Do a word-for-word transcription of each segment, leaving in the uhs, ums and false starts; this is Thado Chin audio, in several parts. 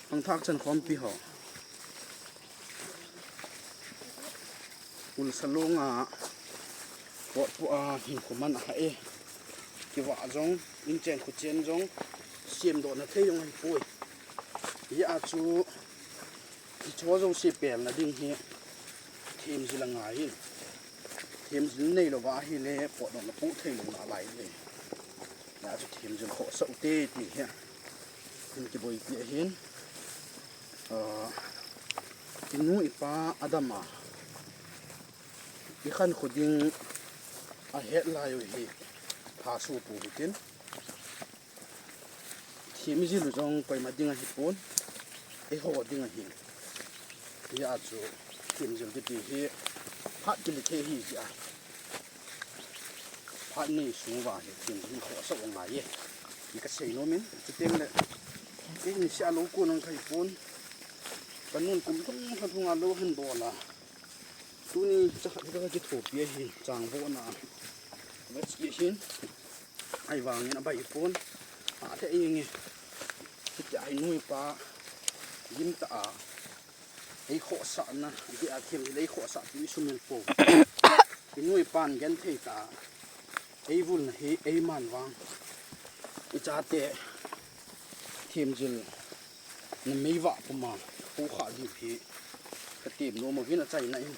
Khangthak chan khompi ho. Ulsa longa potpu a hinkho man aha e. Kivah jong, inchen khochen jong, semdohna thei jong ahipoi. Hijeh a chu, hicheho jouse pelna ding hi themjil angai in. Themjil neilou va ahile, potdohna poh theilou nalai e. Hijeh a chu themjil khohsah ute ti hi hin kiboi ti ahin. Ah, inu ipa adam a, ikhankho ding ahet lai u hi phaso pou hitin. Themjil u jong koima ding ahipon, eiho ding ahi. Hijeh a chu themjil kiti hi phat kile thei ahi jeh a. Phat nei sung uva hi themjil khohsah u angai e. Ti kasei nom in, chuteng le, eini seh a lou kon ang kahipon. Kanun kum thum thum a lou ahin bol a. Tuni chakhat hi kakithopi ahi, changvohna a. Kache ahin, ahivangin abai pon. Athei inge. Hitia inu ipa gimtah a eikhohsahna, hijeh a themjil eikhohsah ti isumil pou. Inu ipan genthei tah a eivulna hi eiman vang, ichate themjil numei vah puma pokhah diu hi katem nom uvin, achaina in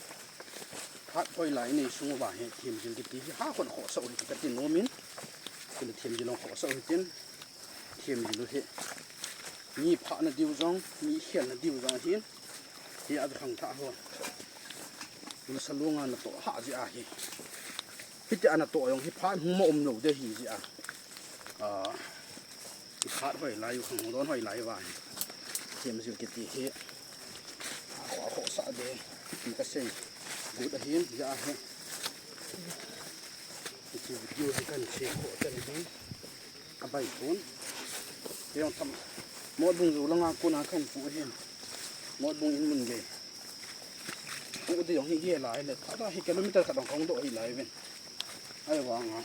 phat hoilai inei sung uva hi themjil kiti hi hakhon khohsah u hi kati nom in, kile themjil jong khohsah u hitin, themjil u hi mi phahna diu jong, mi khelna diu jong ahin, hijeh a chu khangthah ho, ulsa longa natoh hah jeh ahi. Hitia natoh jong hi phat hung mo umlou ding ahi jeh a. Ah, iphat hoilai u, khang hung don hoilai uva hi themjil kiti hi akhoh, akhohsah ding ti kasei got ahin, hijeh a hi. Hiche video hi kahin share khoh tan ahi. Abai pon. Kei jong tham, Motbung jou langa kona kahin pu ahin. Motbung in mun gei. Pu ding jong hi gel lai le, thada hi kilometer khat jong kahung doh hilai uvin. Ahivanga,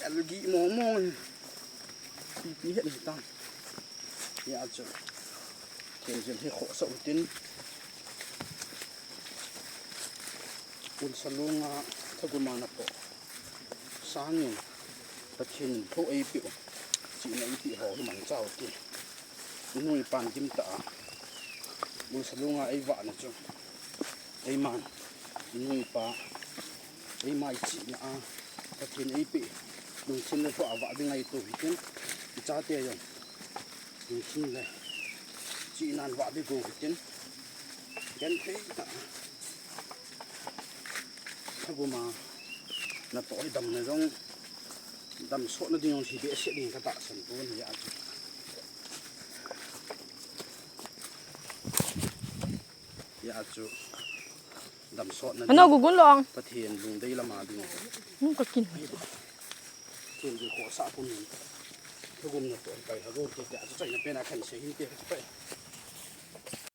el gih mong mong in, ipi ihet hitam. Hijeh a chu themjil hi khohsah u hitin, ulsa longa thagum a natoh sangin Pathen in lou eipeh u, chihna eipeh ho hi mangcha u hite. Inu ipan gimtah a ulsa longa eivahna chu, eiman, inu ipa, eima ichihna a Pathen eipeh lungthim le lhoh a vah ding ngaito u hitin, ichate jong lungthim le chihnan vah ding go u hitin, genthei tah a thagum a natoh hi damna jong, damsotna ding jong hi behseh ding katahsan pon, hijeh a chu, hijeh a chu damsotna ding, Pathen lungdei lama ding, kakin, themjil khohsah pum in, thagum natoh hi pailha go hite tia chu achaina pen a kahin sei hinte, kapai.